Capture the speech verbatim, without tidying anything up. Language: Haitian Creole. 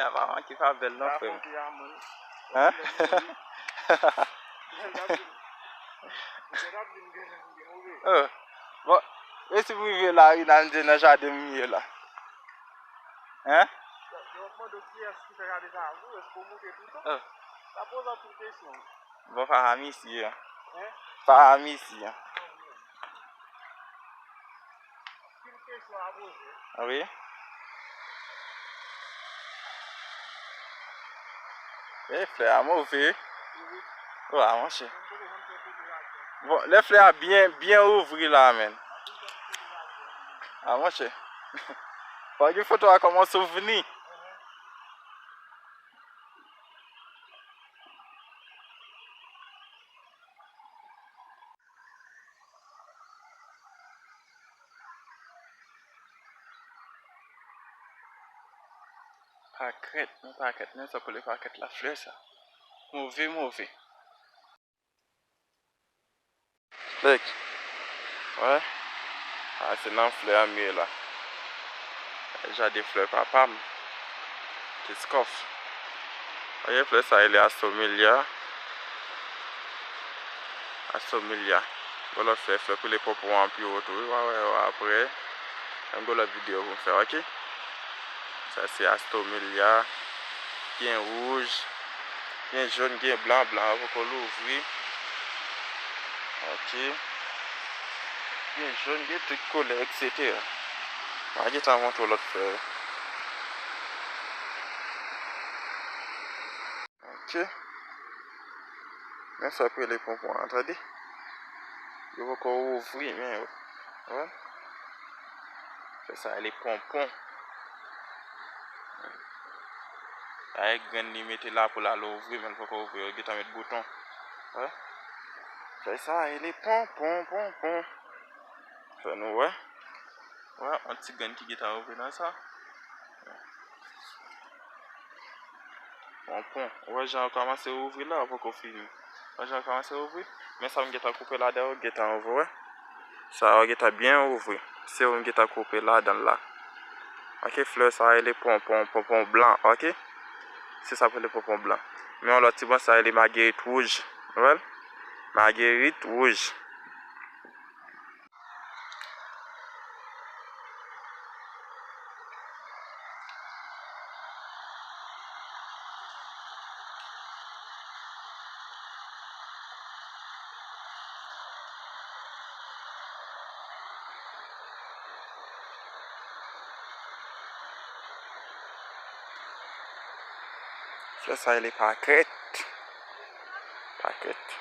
Apa manke pa bèl non, frè m. Hein? Oh. Bon, e si m rive la, wi, nan, nan jaden m ye la. Hein? Yo ap mande w kiyès ki fè jaden sa a pou ou, èske w monte toutan? Oh. Sa poze anpil kesyon. Bon, pa a misye an. Hein? Pa a misye an. Anpil kesyon a poze. Wi. E flè a move. Wi. Wa, monchè. Bon, lè flè a byen, byen ouvri la, menn. A, monchè. Fò gen foto a kòm yon souvni. Pakèt, men pakèt, men sa pou le pakèt la, flè sa. Move, move. Lèk. Wè. A, se nan flè a m ye la. Jaden flè papa m. Kiskòf. Ok, flè sa rele Astomelia. Astomelia. Bon, lòt flè, flè koule ponpon an pi wo tou, wi. W a wè yo apre. Yon gwo lòt videyo pou m fè, ok? Sa se Astomelia. Gen wouj, gen jòn, gen blan, blan an poko louvri. Ok. Gen jòn, gen tout koulè, etsetera. M a gentan montre w lòt flè yo. Ok. Men sa pou rele ponpon an, tande. Yo poko ouvri, men yo. Wè. Fè sa rele ponpon. Sa e grenn li mete la pou l al ouvri, men l poko ouvri. Yo gentan met bouton. Wè. Fè sa rele ponpon, ponpon. Fè nou wè. Wè, yon ti grenn ki gentan ouvri nan sa. Ponpon. Ou wè jan yo kòmanse ouvri la, yo poko fini. Ou wè jan yo kòmanse ouvri? Men sa m gentan koupe ladan yo, gentan ouvri, wè. Sa yo gentan byen ouvri. Se yo m gentan koupe ladan l la. Ok, flè sa rele ponpon, ponpon blan, ok? Se sa pou rele ponpon blan. Men yon lòt ti branch sa rele magerit wouj. Ou wè l? Magerit wouj. Flè sa rele pakèt. Pakèt.